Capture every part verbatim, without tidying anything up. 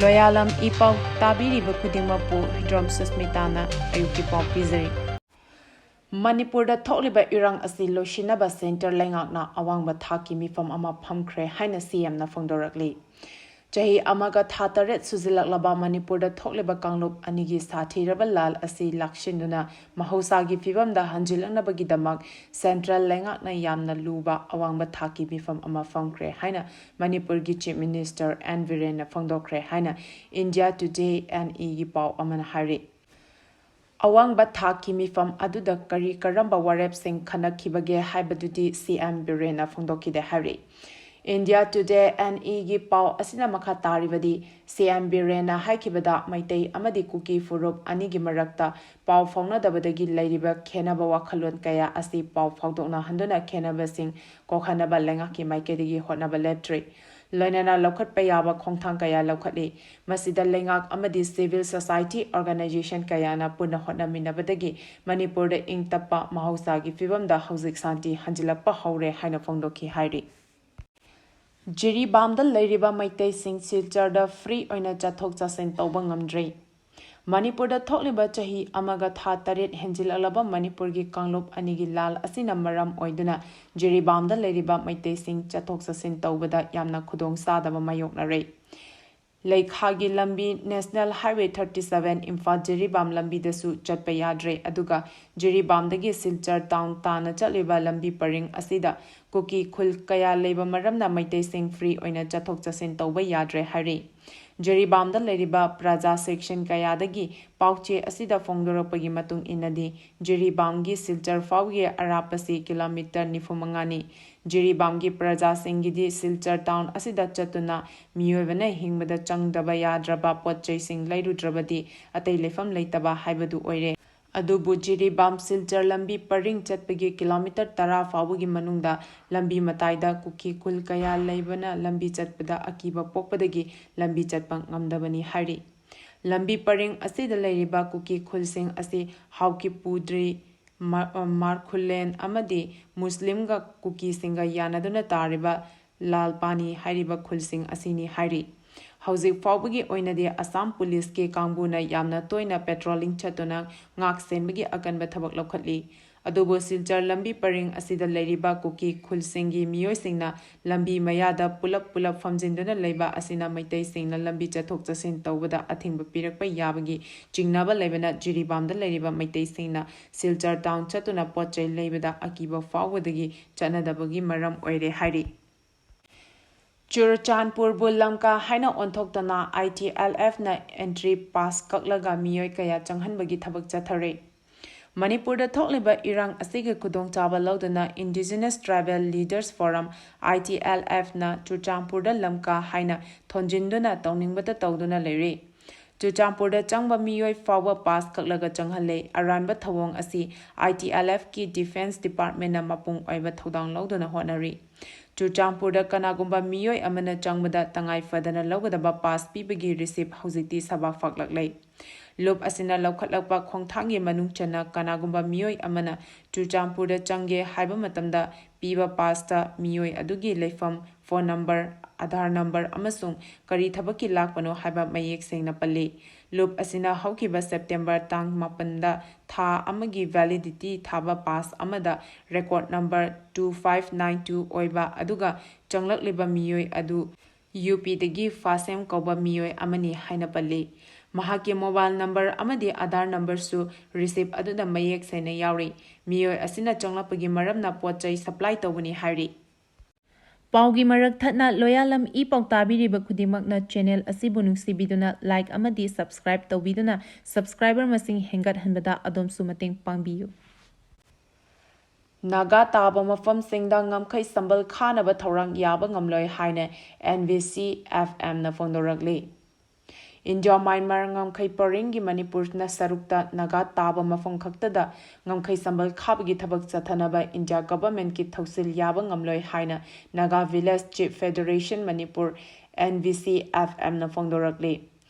ꯃꯌꯥꯂꯝ E ꯄꯥꯎ ꯇꯥꯕꯤꯔꯤꯕ ꯈꯨꯗꯤꯡꯃꯛꯄꯨ ꯍꯤꯗ꯭ꯔꯣꯝ ꯁꯨꯁꯃꯤꯇꯥꯅ ꯑꯌꯨꯛꯀꯤ ꯄꯥꯎ ꯄꯤꯖꯔꯤ꯫ ꯃꯅꯤꯄꯨꯔꯗ ꯊꯣꯛꯂꯤꯕ ꯏꯔꯥꯡ ꯑꯁꯤ ꯂꯣꯏꯁꯤꯟꯅꯕ ꯁꯦꯟꯇꯔ ꯂꯩꯉꯥꯛꯅ ꯑꯋꯥꯡꯕ ꯊꯥꯛꯀꯤ ꯃꯤꯐꯝ ꯑꯃ ꯐꯝꯈ꯭ꯔꯦ ꯍꯥꯏꯅ ꯁꯤ ꯑꯦꯝꯅ ꯐꯣꯡꯗꯣꯔꯛꯂꯤ꯫ ꯆꯍꯤ ꯑꯃꯒ ꯊꯥ ꯇꯔꯦꯠ ꯁꯨꯖꯤꯜꯂꯛꯂꯕ ꯃꯅꯤꯄꯨꯔꯗ ꯊꯣꯛꯂꯤꯕ ꯀꯥꯡꯂꯨꯞ ꯑꯅꯤꯒꯤ ꯁꯥꯊꯤꯔꯕ ꯂꯥꯜ ꯑꯁꯤ ꯂꯥꯛꯁꯤꯟꯗꯨꯅ ꯃꯍꯧꯁꯥꯒꯤ ꯐꯤꯕꯝꯗ ꯍꯟꯖꯤꯜꯂꯛꯅꯕꯒꯤꯗꯃꯛ ꯁꯦꯟꯇ꯭ꯔꯦꯜ ꯂꯩꯉꯥꯛꯅ ꯌꯥꯝꯅ ꯂꯨꯕ ꯑꯋꯥꯡꯕ ꯊꯥꯛꯀꯤ ꯃꯤꯐꯝ ꯑꯃ ꯐꯝꯈ꯭ꯔꯦ ꯍꯥꯏꯅ ꯃꯅꯤꯄꯨꯔꯒꯤ ꯆꯤꯐ ꯃꯤꯅꯤꯁꯇꯔ ꯑꯦꯟ ꯕꯤꯔꯦꯟꯅ ꯐꯣꯡꯗꯣꯛꯈ꯭ꯔꯦ ꯍꯥꯏꯅ ꯏꯟꯗꯤꯌꯥ ꯇꯨꯗꯦ ꯑꯦꯟ ꯏꯒꯤ ꯄꯥꯎ ꯑꯃꯅ ꯍꯥꯏꯔꯤ꯫ ꯑꯋꯥꯡꯕ ꯊꯥꯛꯀꯤ ꯃꯤꯐꯝ ꯑꯗꯨꯗ ꯀꯔꯤ ꯀꯔꯝꯕ ꯋꯥꯔꯦꯞꯁꯤꯡ ꯈꯟꯅꯈꯤꯕꯒꯦ ꯍꯥꯏꯕꯗꯨꯗꯤ ꯁꯤ ꯑꯦꯝ ꯕꯤꯔꯦꯟꯅ ꯐꯣꯡꯗꯣꯛꯈꯤꯗꯦ ꯍꯥꯏꯔꯤ꯫ ꯏꯟꯗꯤꯌꯥ ꯇꯨꯗꯦ ꯑꯦꯟ ꯏꯒꯤ ꯄꯥꯎ ꯑꯁꯤꯅ ꯃꯈꯥ ꯇꯥꯔꯤꯕꯗꯤ, ꯁꯤ ꯑꯦꯝ ꯕꯤꯔꯦꯟꯅ ꯍꯥꯏꯈꯤꯕꯗ ꯃꯩꯇꯩ ꯑꯃꯗꯤ ꯀꯨꯀꯤ ꯐꯨꯔꯨꯞ ꯑꯅꯤꯒꯤ ꯃꯔꯛꯇ ꯄꯥꯎ ꯐꯥꯎꯅꯗꯕꯗꯒꯤ ꯂꯩꯔꯤꯕ ꯈꯦꯟꯅꯕ ꯋꯥꯈꯜꯂꯣꯟ ꯀꯌꯥ ꯑꯁꯤ ꯄꯥꯎ ꯐꯥꯎꯗꯣꯛꯅꯍꯟꯗꯨꯅ ꯈꯦꯟꯅꯕꯁꯤꯡ ꯀꯣꯛꯍꯟꯅꯕ ꯂꯩꯉꯥꯛꯀꯤ ꯃꯥꯏꯀꯩꯗꯒꯤ ꯍꯣꯠꯅꯕ ꯂꯦꯞꯇ꯭ꯔꯤ꯫ ꯂꯣꯏꯅꯅ ꯂꯧꯈꯠꯄ ꯌꯥꯕ ꯈꯣꯡꯊꯥꯡ ꯀꯌꯥ ꯂꯧꯈꯠꯂꯤ꯫ ꯃꯁꯤꯗ ꯂꯩꯉꯥꯛ ꯑꯃꯗꯤ civil society organization ꯀꯌꯥꯅ ꯄꯨꯟꯅ ꯍꯣꯠꯅꯃꯤꯟꯅꯕꯗꯒꯤ ꯃꯅꯤꯄꯨꯔꯗ ꯏꯪ ꯇꯞꯄ ꯃꯍꯧꯁꯥꯒꯤ ꯐꯤꯕꯝꯗ ꯍꯧꯖꯤꯛ ꯁꯥꯟꯇꯤ ꯍꯟꯖꯤꯜꯂꯛꯄ ꯍꯧꯔꯦ ꯍꯥꯏꯅ ꯐꯣꯡꯗꯣꯛꯈꯤ ꯍꯥꯏꯔꯤ꯫ ꯖꯤꯔꯤꯕꯥꯝꯗ ꯂꯩꯔꯤꯕ ꯃꯩꯇꯩꯁꯤꯡ ꯁꯤꯜꯆꯔꯗ free ꯑꯣꯏꯅ ꯆꯠꯊꯣꯛ ꯆꯠꯁꯤꯟ ꯇꯧꯕ ꯉꯝꯗ꯭ꯔꯦ꯫ ꯃꯅꯤꯄꯨꯔꯗ ꯊꯣꯛꯂꯤꯕ ꯆꯍꯤ ꯑꯃꯒ ꯊꯥ ꯇꯔꯦꯠ ꯍꯦꯟꯖꯤꯜꯂꯛꯂꯕ ꯃꯅꯤꯄꯨꯔꯒꯤ ꯀꯥꯡꯂꯨꯞ ꯑꯅꯤꯒꯤ ꯂꯥꯜ ꯑꯁꯤꯅ ꯃꯔꯝ ꯑꯣꯏꯗꯨꯅ ꯖꯤꯔꯤꯕꯥꯝꯗ ꯂꯩꯔꯤꯕ ꯃꯩꯇꯩꯁꯤꯡ ꯆꯠꯊꯣꯛ ꯆꯠꯁꯤꯟ ꯇꯧꯕꯗ ꯌꯥꯝꯅ ꯈꯨꯗꯣꯡ ꯆꯥꯗꯕ ꯃꯥꯌꯣꯛꯅꯔꯦ꯫ ꯂꯩꯈꯥꯒꯤ ꯂꯝꯕꯤ National Highway thirty seven Imphal Jiribam ꯂꯝꯕꯤꯗꯁꯨ ꯆꯠꯄ ꯌꯥꯗ꯭ꯔꯦ꯫ ꯑꯗꯨꯒ ꯖꯤꯔꯤꯕꯥꯝꯗꯒꯤ ꯁꯤꯜꯆꯔ ꯇꯥꯎꯟ ꯇꯥꯅ ꯆꯠꯂꯤꯕ ꯂꯝꯕꯤ ꯄꯔꯤꯡ ꯑꯁꯤꯗ ꯀꯨꯀꯤ ꯈꯨꯜ ꯀꯌꯥ ꯂꯩꯕ ꯃꯔꯝꯅ ꯃꯩꯇꯩꯁꯤꯡ free ꯑꯣꯏꯅ ꯆꯠꯊꯣꯛ ꯆꯠꯁꯤꯟ ꯇꯧꯕ ꯌꯥꯗ꯭ꯔꯦ ꯍꯥꯏꯔꯤ꯫ ꯖꯤꯔꯤꯕꯥꯝꯗ ꯂꯩꯔꯤꯕ ꯄ꯭ꯔꯖꯥ section ꯀꯌꯥꯗꯒꯤ ꯄꯥꯎꯆꯦ ꯑꯁꯤꯗ ꯐꯣꯡꯗꯣꯔꯛꯄꯒꯤ ꯃꯇꯨꯡ ꯏꯟꯅꯗꯤ, ꯖꯤꯔꯤꯕꯥꯝꯒꯤ ꯁꯤꯜꯆꯔ ꯐꯥꯎꯒꯤ ꯑꯔꯥꯞꯄꯁꯤ ꯀꯤꯂꯣꯃꯤꯇꯔ ꯅꯤꯐꯨ ꯃꯉꯥꯅꯤ꯫ ꯖꯤꯔꯤꯕꯥꯝꯒꯤ ꯄ꯭ꯔꯖꯥꯁꯤꯡꯒꯤꯗꯤ ꯁꯤꯜꯆꯔ ꯇꯥꯎꯟ ꯑꯁꯤꯗ ꯆꯠꯇꯨꯅ ꯃꯤꯑꯣꯏꯕꯅ ꯍꯤꯡꯕꯗ ꯆꯪꯗꯕ ꯌꯥꯗ꯭ꯔꯕ ꯄꯣꯠ ꯆꯩꯁꯤꯡ ꯂꯩꯔꯨꯗ꯭ꯔꯕꯗꯤ ꯑꯇꯩ ꯂꯩꯐꯝ ꯂꯩꯇꯕ ꯍꯥꯏꯕꯗꯨ ꯑꯣꯏꯔꯦ꯫ ꯑꯗꯨꯕꯨ ꯖꯤꯔꯤꯕꯥꯝ ꯁꯤꯜꯆꯔ ꯂꯝꯕꯤ ꯄꯔꯤꯡ ꯆꯠꯄꯒꯤ ꯀꯤꯂꯣꯃꯤꯇꯔ ꯇꯔꯥ ꯐꯥꯎꯕꯒꯤ ꯃꯅꯨꯡꯗ ꯂꯝꯕꯤ ꯃꯇꯥꯏꯗ ꯀꯨꯀꯤ ꯈꯨꯜ ꯀꯌꯥ ꯂꯩꯕꯅ ꯂꯝꯕꯤ ꯆꯠꯄꯗ ꯑꯀꯤꯕ ꯄꯣꯛꯄꯗꯒꯤ ꯂꯝꯕꯤ ꯆꯠꯄ ꯉꯝꯗꯕꯅꯤ ꯍꯥꯏꯔꯤ꯫ ꯂꯝꯕꯤ ꯄꯔꯤꯡ ꯑꯁꯤꯗ ꯂꯩꯔꯤꯕ ꯀꯨꯀꯤ ꯈꯨꯜꯁꯤꯡ ꯑꯁꯤ ꯍꯥꯎꯀꯤꯄꯨꯗ꯭ꯔꯤ, ꯃꯥ-, ꯃꯥꯔꯈꯨꯂꯦꯟ ꯑꯃꯗꯤ ꯃꯨꯁꯂꯤꯝꯒ ꯀꯨꯀꯤꯁꯤꯡꯒ ꯌꯥꯅꯗꯨꯅ ꯇꯥꯔꯤꯕ ꯂꯥꯜꯄꯥꯅꯤ ꯍꯥꯏꯔꯤꯕ ꯈꯨꯜꯁꯤꯡ ꯑꯁꯤꯅꯤ ꯍꯥꯏꯔꯤ꯫ ꯍꯧꯖꯤꯛ ꯐꯥꯎꯕꯒꯤ ꯑꯣꯏꯅꯗꯤ ꯑꯁꯥꯝ ꯄꯨꯂꯤꯁꯀꯤ ꯀꯥꯡꯕꯨꯅ ꯌꯥꯝꯅ ꯇꯣꯏꯅ ꯄꯦꯇ꯭ꯔꯣꯂꯤꯡ ꯆꯠꯇꯨꯅ ꯉꯥꯛ ꯁꯦꯟꯕꯒꯤ ꯑꯀꯟꯕ ꯊꯕꯛ ꯂꯧꯈꯠꯂꯤ꯫ ꯑꯗꯨꯕꯨ ꯁꯤꯜꯆꯔ ꯂꯝꯕꯤ ꯄꯔꯤꯡ ꯑꯁꯤꯗ ꯂꯩꯔꯤꯕ ꯀꯨꯀꯤ ꯈꯨꯜꯁꯤꯡꯒꯤ ꯃꯤꯑꯣꯏꯁꯤꯡꯅ ꯂꯝꯕꯤ ꯃꯌꯥꯗ ꯄꯨꯂꯞ ꯄꯨꯂꯞ ꯐꯝꯖꯤꯟꯗꯨꯅ ꯂꯩꯕ ꯑꯁꯤꯅ ꯃꯩꯇꯩꯁꯤꯡꯅ ꯂꯝꯕꯤ ꯆꯠꯊꯣꯛ ꯆꯠꯁꯤꯟ ꯇꯧꯕꯗ ꯑꯊꯤꯡꯕ ꯄꯤꯔꯛꯄ ꯌꯥꯕꯒꯤ ꯆꯤꯡꯅꯕ ꯂꯩꯕꯅ ꯖꯤꯔꯤꯕꯥꯝꯗ ꯂꯩꯔꯤꯕ ꯃꯩꯇꯩꯁꯤꯡꯅ ꯁꯤꯜꯆꯔ ꯇꯥꯎꯟ ꯆꯠꯇꯨꯅ ꯄꯣꯠ ꯆꯩ ꯂꯩꯕꯗ ꯑꯀꯤꯕ ꯐꯥꯎꯕꯗꯒꯤ ꯆꯠꯅꯗꯕꯒꯤ ꯃꯔꯝ ꯑꯣꯏꯔꯦ ꯍꯥꯏꯔꯤ꯫ ꯆꯨꯔꯆꯥꯟꯄꯨꯔꯕꯨ ꯂꯝꯀꯥ ꯍꯥꯏꯅ ꯑꯣꯟꯊꯣꯛꯇꯅ ITLFꯅ entry pass ꯀꯛꯂꯒ ꯃꯤꯑꯣꯏ ꯀꯌꯥ ꯆꯪꯍꯟꯕꯒꯤ ꯊꯕꯛ ꯆꯠꯊꯔꯤ꯫ ꯃꯅꯤꯄꯨꯔꯗ ꯊꯣꯛꯂꯤꯕ ꯏꯔꯥꯡ ꯑꯁꯤꯒꯤ ꯈꯨꯗꯣꯡꯆꯥꯕ ꯂꯧꯗꯨꯅ Indigenous Tribal Leaders Forum, ITLFꯅ ꯆꯨꯔꯆꯥꯟꯄꯨꯔꯗ ꯂꯝꯀꯥ ꯍꯥꯏꯅ ꯊꯣꯟꯖꯤꯟꯗꯨꯅ ꯇꯧꯅꯤꯡꯕꯇ ꯇꯧꯗꯨꯅ ꯂꯩꯔꯤ꯫ ꯆꯨꯔꯆꯥꯟꯄꯨꯔꯗ ꯆꯪꯕ ꯃꯤꯑꯣꯏ ꯐꯥꯎꯕ pass ꯀꯛꯂꯒ ꯆꯪꯍꯜꯂꯦ꯫ ꯑꯔꯥꯟꯕ ꯊꯧꯑꯣꯡ ꯑꯁꯤ ITLFꯀꯤ Defence Departmentꯅ ꯃꯄꯨꯡ ꯑꯣꯏꯕ ꯊꯧꯗꯥꯡ ꯂꯧꯗꯨꯅ ꯍꯣꯠꯅꯔꯤ꯫ ꯆꯨꯔꯆꯥꯟꯄꯨꯔꯗ ꯀꯅꯥꯒꯨꯝꯕ ꯃꯤꯑꯣꯏ ꯑꯃꯅ ꯆꯪꯕꯗ ꯇꯉꯥꯏ ꯐꯗꯅ ꯂꯧꯒꯗꯕ pass ꯄꯤꯕꯒꯤ receipt ꯍꯧꯖꯤꯛꯇꯤ ꯁꯕꯥꯛ ꯐꯥꯛꯂꯛꯂꯦ꯫ ꯂꯨꯞ ꯑꯁꯤꯅ ꯂꯧꯈꯠꯂꯛꯄ ꯈꯣꯡꯊꯥꯡꯒꯤ ꯃꯅꯨꯡ ꯆꯟꯅ ꯀꯅꯥꯒꯨꯝꯕ ꯃꯤꯑꯣꯏ ꯑꯃꯅ ꯆꯨꯔꯆꯥꯟꯄꯨꯔꯗ ꯆꯪꯒꯦ ꯍꯥꯏꯕ ꯃꯇꯝꯗ ꯄꯤꯕ passꯇ ꯃꯤꯑꯣꯏ ꯑꯗꯨꯒꯤ ꯂꯩꯐꯝ, phone number, Aadhaar number ꯑꯃꯁꯨꯡ ꯀꯔꯤ ꯊꯕꯛꯀꯤ ꯂꯥꯛꯄꯅꯣ ꯍꯥꯏꯕ ꯃꯌꯦꯛ ꯁꯦꯡꯅ ꯄꯜꯂꯤ꯫ ꯂꯨꯞ ꯑꯁꯤꯅ ꯍꯧꯈꯤꯕ September ꯇꯥꯡ ꯃꯥꯄꯟꯗ ꯊꯥ ꯑꯃꯒꯤ validity ꯊꯥꯕ pass ꯑꯃꯗ record number two five nine two ꯑꯣꯏꯕ ꯑꯗꯨꯒ ꯆꯪꯂꯛꯂꯤꯕ ꯃꯤꯑꯣꯏ ꯑꯗꯨ UPꯗꯒꯤ ꯐꯥꯁꯦꯝ ꯀꯧꯕ ꯃꯤꯑꯣꯏ ꯑꯃꯅꯤ ꯍꯥꯏꯅ ꯄꯜꯂꯤ꯫ ꯃꯍꯥꯛꯀꯤ mobile number ꯑꯃꯗꯤ Aadhaar numberꯁꯨ receipt ꯑꯗꯨꯗ ꯃꯌꯦꯛ ꯁꯦꯡꯅ ꯌꯥꯎꯔꯤ꯫ ꯃꯤꯑꯣꯏ ꯑꯁꯤꯅ ꯆꯪꯂꯛꯄꯒꯤ ꯃꯔꯝꯅ ꯄꯣꯠ ꯆꯩ supply ꯇꯧꯕꯅꯤ ꯍꯥꯏꯔꯤ꯫ ꯄꯥꯎꯒꯤ ꯃꯔꯛ ꯊꯠꯅ ꯂꯣꯌꯥꯂꯝ ꯏ ꯄꯥꯎ ꯇꯥꯕꯤꯔꯤꯕ ꯈꯨꯗꯤꯡꯃꯛꯅ channel ꯑꯁꯤꯕꯨ ꯅꯨꯡꯁꯤꯕꯤꯗꯨꯅ like ꯑꯃꯗꯤ subscribe ꯇꯧꯕꯤꯗꯨꯅ subscriber ꯃꯁꯤꯡ ꯍꯦꯟꯒꯠꯍꯟꯕꯗ ꯑꯗꯣꯝꯁꯨ ꯃꯇꯦꯡ ꯄꯥꯡꯕꯤꯌꯨ꯫ ꯅꯥꯒꯥ ꯇꯥꯕ ꯃꯐꯝꯁꯤꯡꯗ ꯉꯝꯈꯩ ꯁꯝꯕꯜ ꯈꯥꯅꯕ ꯊꯧꯔꯥꯡ ꯌꯥꯕ ꯉꯝꯂꯣꯏ ꯍꯥꯏꯅ NVC FMꯅ ꯐꯣꯡꯗꯣꯔꯛꯂꯤ꯫ ꯏꯟꯗꯤꯌꯥ ꯃ꯭ꯌꯥꯟꯃꯥꯔ ꯉꯝꯈꯩ ꯄꯔꯤꯡꯒꯤ ꯃꯅꯤꯄꯨꯔꯅ ꯁꯔꯨꯛꯇ ꯅꯥꯒꯥ ꯇꯥꯕ ꯃꯐꯝ ꯈꯛꯇꯗ ꯉꯝꯈꯩ ꯁꯝꯕꯜ ꯈꯥꯕꯒꯤ ꯊꯕꯛ ꯆꯠꯊꯅꯕ ꯏꯟꯗꯤꯌꯥ governmentꯀꯤ ꯊꯧꯁꯤꯜ ꯌꯥꯕ ꯉꯝꯂꯣꯏ ꯍꯥꯏꯅ Naga Village Chief Federation Manipur, NVC FMꯅ ꯐꯣꯡꯗꯣꯔꯛꯂꯤ꯫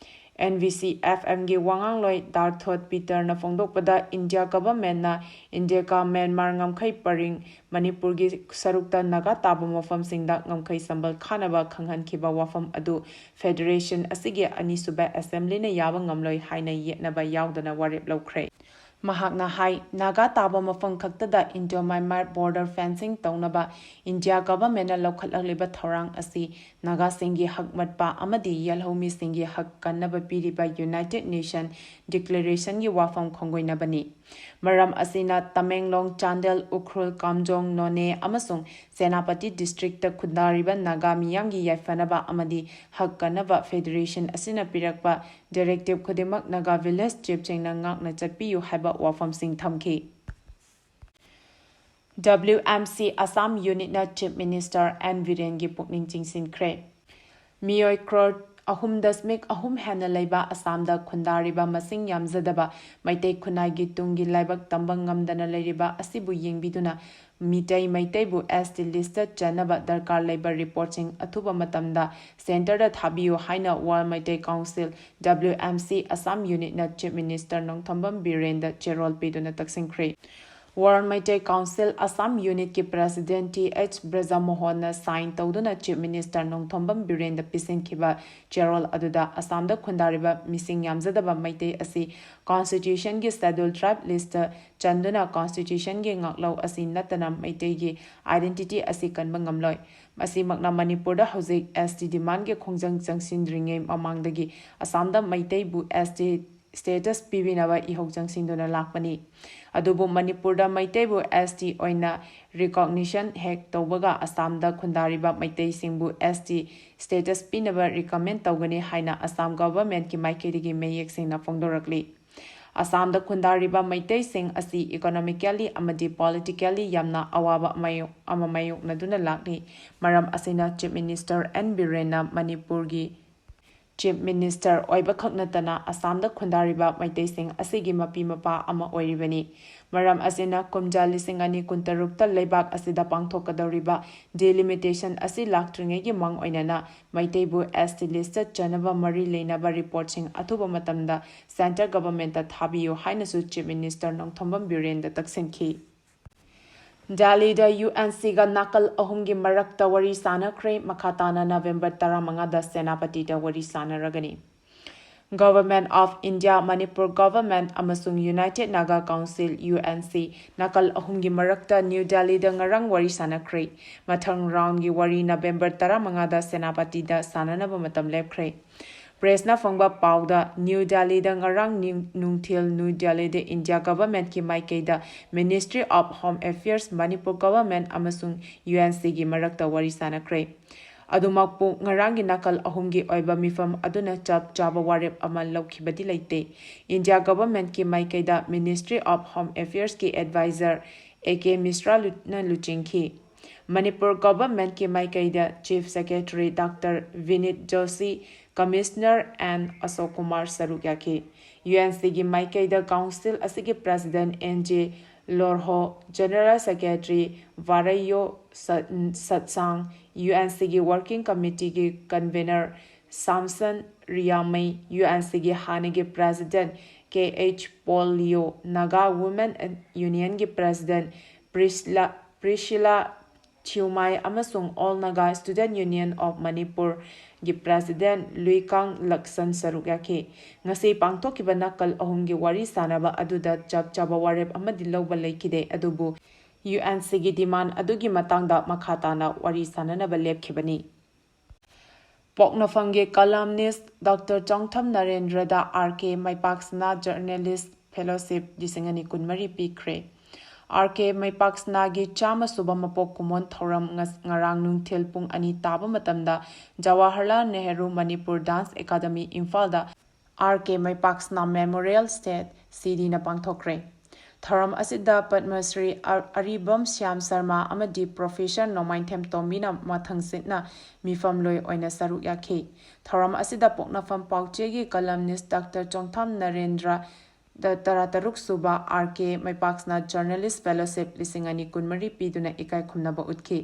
N V C F M ꯒꯤ ꯋꯥꯉꯥꯡꯂꯣꯏ ꯗꯥꯔꯊꯣꯠ ꯄꯤꯇꯔꯅ ꯐꯣꯡꯗꯣꯛꯄꯗ, ꯏꯟꯗꯤꯌꯥ ꯒꯚꯔꯟꯃꯦꯟꯠꯅ ꯏꯟꯗꯤꯌꯥꯒ ꯃ꯭ꯌꯥꯟꯃꯥꯔ ꯉꯝꯈꯩ ꯄꯔꯤꯡ ꯃꯅꯤꯄꯨꯔꯒꯤ ꯁꯔꯨꯛꯇ ꯅꯥꯒꯥ ꯇꯥꯕ ꯃꯐꯝꯁꯤꯡꯗ ꯉꯝꯈꯩ ꯁꯝꯕꯜ ꯈꯥꯅꯕ ꯈꯪꯍꯟꯈꯤꯕ ꯋꯥꯐꯝ ꯑꯗꯨ ꯐꯦꯗꯔꯦꯁꯟ ꯑꯁꯤꯒꯤ ꯑꯅꯤꯁꯨꯕ ꯑꯦꯁꯦꯝꯕ꯭ꯂꯤꯅ ꯌꯥꯕ ꯉꯝꯂꯣꯏ ꯍꯥꯏꯅ ꯌꯦꯠꯅꯕ ꯌꯥꯎꯗꯅ ꯋꯥꯔꯦꯞ ꯂꯧꯈ꯭ꯔꯦ꯫ ꯃꯍꯥꯛꯅ ꯍꯥꯏ, ꯅꯥꯒꯥ ꯇꯥꯕ ꯃꯐꯝ ꯈꯛꯇꯗ ꯏꯟꯗꯤꯌꯥ ꯃ꯭ꯌꯥꯟꯃꯥꯔ ꯕꯣꯔꯗꯔ ꯐꯦꯟꯁꯤꯡ ꯇꯧꯅꯕ ꯏꯟꯗꯤꯌꯥ ꯒꯚꯔꯟꯃꯦꯟꯠꯅ ꯂꯧꯈꯠꯂꯛꯂꯤꯕ ꯊꯧꯔꯥꯡ ꯑꯁꯤ ꯅꯥꯒꯥꯁꯤꯡꯒꯤ ꯍꯛ ꯃꯠꯄ ꯑꯃꯗꯤ ꯌꯦꯜꯍꯧꯃꯤꯁꯤꯡꯒꯤ ꯍꯛ ꯀꯟꯅꯕ ꯄꯤꯔꯤꯕ ꯌꯨꯅꯥꯏꯇꯦꯗ ꯅꯦꯁꯟ ꯗꯤꯀ꯭ꯂꯦꯔꯦꯁꯟꯒꯤ ꯋꯥꯐꯝ ꯈꯣꯡꯒꯣꯏꯅꯕꯅꯤ꯫ ꯃꯔꯝ ꯑꯁꯤꯅ ꯇꯃꯦꯡꯂꯣꯡ, ꯆꯥꯟꯗꯦꯜ, ꯎꯈ꯭ꯔꯨꯜ, ꯀꯥꯝꯖꯣꯡ, ꯅꯣꯅꯦ ꯑꯃꯁꯨꯡ ꯁꯦꯅꯥꯄꯇꯤ ꯗꯤꯁꯇ꯭ꯔꯤꯛꯇ ꯈꯨꯟꯗꯥꯔꯤꯕ ꯅꯥꯒꯥ ꯃꯤꯌꯥꯝꯒꯤ ꯌꯥꯏꯐꯅꯕ ꯑꯃꯗꯤ ꯍꯛ ꯀꯟꯅꯕ ꯐꯦꯗꯔꯦꯁꯟ ꯑꯁꯤꯅ ꯄꯤꯔꯛꯄ ꯗꯤꯔꯦꯛꯇꯤꯕ ꯈꯨꯗꯤꯡꯃꯛ ꯅꯥꯒꯥ ꯚꯤꯂꯦꯖ ꯆꯤꯐꯁꯤꯡꯅ ꯉꯥꯛꯅ ꯆꯠꯄꯤꯌꯨ ꯍꯥꯏꯕ ꯋꯥꯐꯝꯁꯤꯡ ꯊꯝꯈꯤ꯫ W M C Assam Unitꯅ Chief Minister N Birenꯒꯤ ꯄꯨꯛꯅꯤꯡ ꯆꯤꯡꯁꯤꯟꯈ꯭ꯔꯦ꯫ ꯃꯤꯑꯣꯏ ꯀ꯭ꯔꯣꯔ ꯑꯍꯨꯝ ꯗꯁꯃꯤꯛ ꯑꯍꯨꯝ ꯍꯦꯟꯅ ꯂꯩꯕ ꯑꯁꯥꯝꯗ ꯈꯨꯟꯗꯥꯔꯤꯕ ꯃꯁꯤꯡ ꯌꯥꯝꯖꯗꯕ ꯃꯩꯇꯩ ꯈꯨꯟꯅꯥꯏꯒꯤ ꯇꯨꯡꯒꯤ ꯂꯥꯏꯕꯛ ꯇꯝꯕ ꯉꯝꯗꯅ ꯂꯩꯔꯤꯕ ꯑꯁꯤꯕꯨ ꯌꯦꯡꯕꯤꯗꯨꯅ ꯃꯤꯇꯩ ꯃꯩꯇꯩꯕꯨ S T listꯇ ꯆꯟꯅꯕ ꯗꯔꯀꯥꯔ ꯂꯩꯕ ꯔꯤꯄꯣꯔꯠꯁꯤꯡ ꯑꯊꯨꯕ ꯃꯇꯝꯗ ꯁꯦꯟꯇꯔꯗ ꯊꯥꯕꯤꯌꯨ ꯍꯥꯏꯅ World Meitei Council, W M C Assam Unitꯅ Chief Minister Nongthombam ꯕꯤꯔꯦꯟꯗ ꯆꯦꯔꯣꯜ ꯄꯤꯗꯨꯅ ꯇꯛꯁꯤꯟꯈ꯭ꯔꯦ꯫ World Meitei Council Assam Unitꯀꯤ President T H ꯕ꯭ꯔꯖꯃꯣꯍꯟꯅ sign ꯇꯧꯗꯨꯅ Chief Minister ꯅꯣꯡꯊꯣꯝꯕꯝ ꯕꯤꯔꯦꯟꯗ ꯄꯤꯁꯤꯟꯈꯤꯕ ꯆꯦꯔꯣꯜ ꯑꯗꯨꯗ ꯑꯁꯥꯝꯗ ꯈꯨꯟꯗꯥꯔꯤꯕ ꯃꯤꯁꯤꯡ ꯌꯥꯝꯖꯗꯕ ꯃꯩꯇꯩ ꯑꯁꯤ Constitutionꯒꯤ Scheduled Tribe listꯇ ꯆꯟꯗꯨꯅ Constitutionꯒꯤ ꯉꯥꯛꯂꯧ ꯑꯁꯤ ꯅꯠꯇꯅ ꯃꯩꯇꯩꯒꯤ identity ꯑꯁꯤ ꯀꯟꯕ ꯉꯝꯂꯣꯏ꯫ ꯃꯁꯤꯃꯛꯅ ꯃꯅꯤꯄꯨꯔꯗ ꯍꯧꯖꯤꯛ S T demandꯒꯤ ꯈꯣꯡꯖꯪ ꯆꯪꯁꯤꯟꯗ꯭ꯔꯤꯉꯩ ꯃꯃꯥꯡꯗꯒꯤ ꯑꯁꯥꯝꯗ ꯃꯩꯇꯩꯕꯨ S T status ꯄꯤꯕꯤꯅꯕ ꯏꯍꯧ ꯆꯪꯁꯤꯟꯗꯨꯅ ꯂꯥꯛꯄꯅꯤ꯫ ꯑꯗꯨꯕꯨ ꯃꯅꯤꯄꯨꯔꯗ ꯃꯩꯇꯩꯕꯨ S T ꯑꯣꯏꯅ recognition ꯍꯦꯛ ꯇꯧꯕꯒ ꯑꯁꯥꯝꯗ ꯈꯨꯟꯗꯥꯔꯤꯕ ꯃꯩꯇꯩꯁꯤꯡꯕꯨ S T status ꯄꯤꯅꯕ recommend ꯇꯧꯒꯅꯤ ꯍꯥꯏꯅ ꯑꯁꯥꯝ governmentꯀꯤ ꯃꯥꯏꯀꯩꯗꯒꯤ ꯃꯌꯦꯛ ꯁꯦꯡꯅ ꯐꯣꯡꯗꯣꯔꯛꯂꯤ꯫ ꯑꯁꯥꯝꯗ ꯈꯨꯟꯗꯥꯔꯤꯕ ꯃꯩꯇꯩꯁꯤꯡ ꯑꯁꯤ economically ꯑꯃꯗꯤ politically ꯌꯥꯝꯅ ꯑꯋꯥꯕ ꯃꯥꯌꯣꯛ-, ꯑꯃ ꯃꯥꯌꯣꯛꯅꯗꯨꯅ ꯂꯥꯛꯂꯤ꯫ ꯃꯔꯝ ꯑꯁꯤꯅ Chief Minister N ꯕꯤꯔꯦꯟꯅ ꯃꯅꯤꯄꯨꯔꯒꯤ Chief Minister ꯑꯣꯏꯕꯈꯛ ꯅꯠꯇꯅ ꯑꯁꯥꯝꯗ ꯈꯨꯟꯗꯥꯔꯤꯕ ꯃꯩꯇꯩꯁꯤꯡ ꯑꯁꯤꯒꯤ ꯃꯄꯤ ꯃꯄꯥ ꯑꯃ ꯑꯣꯏꯔꯤꯕꯅꯤ꯫ ꯃꯔꯝ ꯑꯁꯤꯅ ꯀꯨꯝꯖꯥ ꯂꯤꯁꯤꯡ ꯑꯅꯤ ꯀꯨꯟꯇꯔꯨꯛꯇ ꯂꯩꯕꯥꯛ ꯑꯁꯤꯗ ꯄꯥꯡꯊꯣꯛꯀꯗꯧꯔꯤꯕ delimitation ꯑꯁꯤ ꯂꯥꯛꯇ꯭ꯔꯤꯉꯩꯒꯤ ꯃꯥꯡ ꯑꯣꯏꯅꯅ ꯃꯩꯇꯩꯕꯨ S T listꯇ ꯆꯟꯅꯕ ꯃꯔꯤ ꯂꯩꯅꯕ reportꯁꯤꯡ ꯑꯊꯨꯕ ꯃꯇꯝꯗ centre governmentꯇ ꯊꯥꯕꯤꯌꯨ ꯍꯥꯏꯅꯁꯨ Chief Minister ꯅꯣꯡꯊꯣꯝꯕꯝ ꯕꯤꯔꯦꯟꯗ ꯇꯛꯁꯤꯟꯈꯤ꯫ ꯗꯦꯜꯂꯤꯗ UNCꯒ ꯅꯥꯀꯜ ꯑꯍꯨꯝꯒꯤ ꯃꯔꯛꯇ ꯋꯥꯔꯤ ꯁꯥꯟꯅꯈ꯭ꯔꯦ꯫ ꯃꯈꯥ ꯇꯥꯅ November ꯇꯔꯥꯃꯉꯥꯗ ꯁꯦꯅꯥꯄꯇꯤꯗ ꯋꯥꯔꯤ ꯁꯥꯟꯅꯔꯒꯅꯤ꯫ Government of India, Manipur Government ꯑꯃꯁꯨꯡ United Naga Council, UNC, ꯅꯥꯀꯜ ꯑꯍꯨꯝꯒꯤ ꯃꯔꯛꯇ ꯅ꯭ꯌꯨ ꯗꯦꯜꯂꯤꯗ ꯉꯔꯥꯡ ꯋꯥꯔꯤ ꯁꯥꯟꯅꯈ꯭ꯔꯦ꯫ ꯃꯊꯪ roundꯒꯤ ꯋꯥꯔꯤ November ꯇꯔꯥꯃꯉꯥꯗ ꯁꯦꯅꯥꯄꯇꯤꯗ ꯁꯥꯟꯅꯅꯕ ꯃꯇꯝ ꯂꯦꯞꯈ꯭ꯔꯦ꯫ Pressꯅ ꯐꯪꯕ ꯄꯥꯎꯗ, ꯅ꯭ꯌꯨ ꯗꯦꯜꯂꯤꯗ ꯉꯔꯥꯡ ꯅꯤꯡ-, ꯅꯨꯡꯊꯤꯜ ꯅ꯭ꯌꯨ ꯗꯦꯜꯂꯤꯗ India Governmentꯀꯤ ꯃꯥꯏꯀꯩꯗ Ministry of Home Affairs, Manipur Government ꯑꯃꯁꯨꯡ UNCꯒꯤ ꯃꯔꯛꯇ ꯋꯥꯔꯤ ꯁꯥꯟꯅꯈ꯭ꯔꯦ꯫ ꯑꯗꯨꯃꯛꯄꯨ, ꯉꯔꯥꯡꯒꯤ ꯅꯥꯀꯜ ꯑꯍꯨꯝꯒꯤ ꯑꯣꯏꯕ ꯃꯤꯐꯝ ꯑꯗꯨꯅ ꯆꯞ ꯆꯥꯕ ꯋꯥꯔꯦꯞ ꯑꯃ ꯂꯧꯈꯤꯕꯗꯤ ꯂꯩꯇꯦ꯫ India Governmentꯀꯤ ꯃꯥꯏꯀꯩꯗ Ministry of Home Affairsꯀꯤ advisor A K Mishra ꯂꯨ-, ꯅ ꯂꯨꯆꯤꯡꯈꯤ꯫ ꯃꯅꯤꯄꯨꯔ Governmentꯀꯤ ꯃꯥꯏꯀꯩꯗ Chief Secretary Doctor Vinit Joshi, Commissioner N Ashok Kumar ꯁꯔꯨꯛ ꯌꯥꯈꯤ꯫ UNCꯒꯤ ꯃꯥꯏꯀꯩꯗ Council ꯑꯁꯤꯒꯤ President N J Lorho, General Secretary Varayo Sa-, Satsang, UNCꯒꯤ Working Committeeꯒꯤ Convener Samson Riyamei, UNCꯒꯤ ꯍꯥꯟꯅꯒꯤ President K H Paul Leo, Naga Women Unionꯒꯤ President Priscilla, Priscilla Thiumai ꯑꯃꯁꯨꯡ All Naga Student Union of Manipurꯒꯤ President ꯂꯨꯏꯀꯥꯡ ꯂꯛꯁꯟ ꯁꯔꯨꯛ ꯌꯥꯈꯤ꯫ ꯉꯁꯤ ꯄꯥꯡꯊꯣꯛꯈꯤꯕ ꯅꯥꯀꯜ ꯑꯍꯨꯝꯒꯤ ꯋꯥꯔꯤ ꯁꯥꯅꯕ ꯑꯗꯨꯗ ꯆꯞ ꯆꯥꯕ ꯋꯥꯔꯦꯞ ꯑꯃꯗꯤ ꯂꯧꯕ ꯂꯩꯈꯤꯗꯦ, ꯑꯗꯨꯕꯨ UNCꯒꯤ demand ꯑꯗꯨꯒꯤ ꯃꯇꯥꯡꯗ ꯃꯈꯥ ꯇꯥꯅ ꯋꯥꯔꯤ ꯁꯥꯅꯅꯕ ꯂꯦꯞꯈꯤꯕꯅꯤ꯫ ꯄꯣꯛꯅꯐꯝꯒꯤ columnist Doctor ꯆꯣꯡꯊꯝ ꯅꯔꯦꯟꯗ꯭ꯔꯗ R K ꯃꯩꯄꯥꯛꯁꯅꯥ Journalist Fellowship ꯂꯤꯁꯤꯡ ꯑꯅꯤ ꯀꯨꯟꯃꯔꯤ ꯄꯤꯈ꯭ꯔꯦ꯫ R K ꯃꯩꯄꯥꯛꯁꯅꯥꯒꯤ ꯆꯥꯝꯃ ꯁꯨꯕ ꯃꯄꯣꯛ ꯀꯨꯝꯑꯣꯟ ꯊꯧꯔꯝ ꯉꯁ-, ꯉꯔꯥꯡ ꯅꯨꯡꯊꯤꯜ ꯄꯨꯡ ꯑꯅꯤ ꯇꯥꯕ ꯃꯇꯝꯗ ꯖꯋꯥꯍꯔꯂꯥꯜ ꯅꯦꯍꯔꯨ ꯃꯅꯤꯄꯨꯔ Dance Academy ꯏꯝꯐꯥꯜꯗ R K ꯃꯩꯄꯥꯛꯁꯅꯥ Memorial State, ꯁꯤꯗꯤꯅ ꯄꯥꯡꯊꯣꯛꯈ꯭ꯔꯦ꯫ ꯊꯧꯔꯝ ꯑꯁꯤꯗ ꯄꯗꯃ ꯁ꯭ꯔꯤ ꯑ-, ꯑꯔꯤꯕꯝ ꯁ꯭ꯌꯥꯝ ꯁꯔꯃ ꯑꯃꯗꯤ ꯄ꯭ꯔꯣꯐꯦꯁꯔ ꯅꯣꯡꯃꯥꯏꯊꯦꯝ ꯇꯣꯝꯕꯤꯅ ꯃꯊꯪꯁꯤꯠꯅ ꯃꯤꯐꯝꯂꯣꯏ ꯑꯣꯏꯅ ꯁꯔꯨꯛ ꯌꯥꯈꯤ꯫ ꯊꯧꯔꯝ ꯑꯁꯤꯗ ꯄꯣꯛꯅꯐꯝ ꯄꯥꯎꯆꯦꯒꯤ ꯀꯂꯝꯅꯤꯁ ꯗꯥꯛꯇꯔ ꯆꯣꯡꯊꯥꯝ ꯅꯔꯦꯟꯗ꯭ꯔ ꯗ ꯇꯔꯥꯇꯔꯨꯛ ꯁꯨꯕ ꯑꯥꯔ ꯀꯦ ꯃꯩꯄꯥꯛꯁꯅꯥ ꯖꯔꯅꯦꯂꯤꯁ ꯐꯦꯂꯣꯁꯤꯞ ꯂꯤꯁꯤꯡ ꯑꯅꯤ ꯀꯨꯟꯃꯔꯤ ꯄꯤꯗꯨꯅ ꯏꯀꯥꯏ ꯈꯨꯝꯅꯕ ꯎꯠꯈꯤ꯫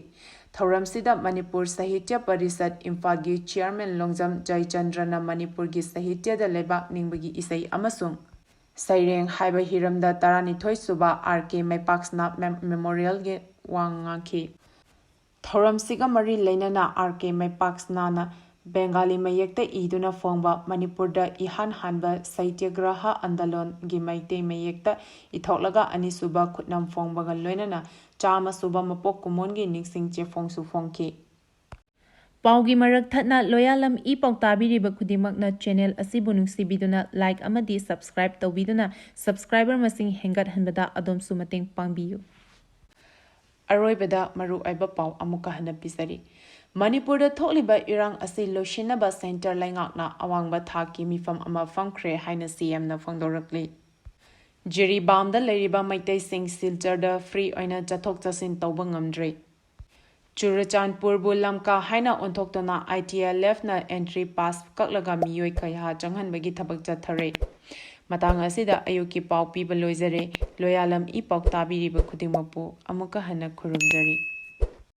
ꯊꯧꯔꯝꯁꯤꯗ ꯃꯅꯤꯄꯨꯔ ꯁꯥꯍꯤꯇ꯭ꯌ ꯄꯔꯤꯁꯠ ꯏꯝꯐꯥꯜꯒꯤ ꯆꯤꯌꯥꯔꯃꯦꯟ ꯂꯣꯡꯖꯝ ꯖꯌꯆꯟꯗ꯭ꯔꯅ ꯃꯅꯤꯄꯨꯔꯒꯤ ꯁꯥꯍꯤꯇ꯭ꯌꯗ ꯂꯩꯕꯥꯛ ꯅꯤꯡꯕꯒꯤ ꯏꯁꯩ ꯑꯃꯁꯨꯡ ꯁꯩꯔꯦꯡ ꯍꯥꯏꯕ ꯍꯤꯔꯝꯗ ꯇꯔꯥꯅꯤꯊꯣꯏ ꯁꯨꯕ ꯑꯥꯔ ꯀꯦ ꯃꯩꯄꯥꯛꯁꯅꯥ ꯃꯦꯝ-, ꯃꯦꯃꯣꯔꯤꯌꯦꯜꯒꯤ ꯋꯥ ꯉꯥꯡꯈꯤ꯫ ꯊꯧꯔꯝꯁꯤꯒ ꯃꯔꯤ ꯂꯩꯅꯅ ꯑꯥꯔ ꯀꯦ ꯃꯩꯄꯥꯛꯁꯅꯥꯅ ꯕꯦꯡꯒꯥꯂꯤ ꯃꯌꯦꯛꯇ ꯏꯗꯨꯅ ꯐꯣꯡꯕ ꯃꯅꯤꯄꯨꯔꯗ ꯏꯍꯥꯟ ꯍꯥꯟꯕ ꯁꯩꯇ꯭ꯌꯒ꯭ꯔꯍ ꯑꯟꯗꯂꯣꯟꯒꯤ ꯃꯩꯇꯩ ꯃꯌꯦꯛꯇ ꯏꯊꯣꯛꯂꯒ ꯑꯅꯤꯁꯨꯕ ꯈꯨꯠꯅꯝ ꯐꯣꯡꯕꯒ ꯂꯣꯏꯅꯅ ꯆꯥꯝꯃ ꯁꯨꯕ ꯃꯄꯣꯛ ꯀꯨꯝꯑꯣꯟꯒꯤ ꯅꯤꯡꯁꯤꯡ ꯆꯦꯐꯣꯡꯁꯨ ꯐꯣꯡꯈꯤ꯫ ꯄꯥꯎꯒꯤ ꯃꯔꯛ ꯊꯠꯅ ꯂꯣꯌꯥꯂꯝ ꯏ ꯄꯥꯎ ꯇꯥꯕꯤꯔꯤꯕ ꯈꯨꯗꯤꯡꯃꯛꯅ ꯆꯦꯅꯦꯜ ꯑꯁꯤꯕꯨ ꯅꯨꯡꯁꯤꯕꯤꯗꯨꯅ ꯂꯥꯏꯛ ꯑꯃꯗꯤ ꯁꯕꯁꯀ꯭ꯔꯥꯏꯕ ꯇꯧꯕꯤꯗꯨꯅ ꯁꯕꯁꯀ꯭ꯔꯥꯏꯕꯔ ꯃꯁꯤꯡ ꯍꯦꯟꯒꯠꯍꯟꯕꯗ ꯑꯗꯣꯝꯁꯨ ꯃꯇꯦꯡ ꯄꯥꯡꯕꯤꯌꯨ꯫ ꯑꯔꯣꯏꯕꯗ ꯃꯔꯨꯑꯣꯏꯕ ꯄꯥꯎ ꯑꯃꯨꯛꯀ ꯍꯟꯅ ꯄꯤꯖꯔꯤ꯫ ꯃꯅꯤꯄꯨꯔꯗ ꯊꯣꯛꯂꯤꯕ ꯏꯔꯥꯡ ꯑꯁꯤ ꯂꯣꯏꯁꯤꯟꯅꯕ ꯁꯦꯟꯇꯔ ꯂꯩꯉꯥꯛꯅ ꯑꯋꯥꯡꯕ ꯊꯥꯛꯀꯤ ꯃꯤꯐꯝ ꯑꯃ ꯐꯝꯈ꯭ꯔꯦ ꯍꯥꯏꯅ ꯁꯤ ꯑꯦꯝꯅ ꯐꯣꯡꯗꯣꯔꯛꯂꯤ꯫ ꯖꯤꯔꯤꯕꯥꯝꯗ ꯂꯩꯔꯤꯕ ꯃꯩꯇꯩꯁꯤꯡ ꯁꯤꯜꯆꯔꯗ ꯐ꯭ꯔꯤ ꯑꯣꯏꯅ ꯆꯠꯊꯣꯛ ꯆꯠꯁꯤꯟ ꯇꯧꯕ ꯉꯝꯗ꯭ꯔꯦ꯫ ꯆꯨꯔꯆꯥꯟꯄꯨꯔꯕꯨ ꯂꯝꯀꯥ ꯍꯥꯏꯅ ꯑꯣꯟꯊꯣꯛꯇꯨꯅ ꯑꯥꯏ ꯇꯤ ꯑꯦꯜ ꯑꯦꯐꯅ ꯑꯦꯟꯇ꯭ꯔꯤ ꯄꯥꯁ ꯀꯛꯂꯒ ꯃꯤꯑꯣꯏ ꯀꯌꯥ ꯆꯪꯍꯟꯕꯒꯤ ꯊꯕꯛ ꯆꯠꯊꯔꯦ꯫ ꯃꯇꯥꯡ ꯑꯁꯤꯗ ꯑꯌꯨꯛꯀꯤ ꯄꯥꯎ ꯄꯤꯕ ꯂꯣꯏꯖꯔꯦ꯫ ꯂꯣꯌꯥꯂꯝ ꯏ ꯄꯥꯎ ꯇꯥꯕꯤꯔꯤꯕ ꯈꯨꯗꯤꯡꯃꯛꯄꯨ ꯑꯃꯨꯛꯀ ꯍꯟꯅ ꯈꯨꯔꯨꯝꯖꯔꯤ꯫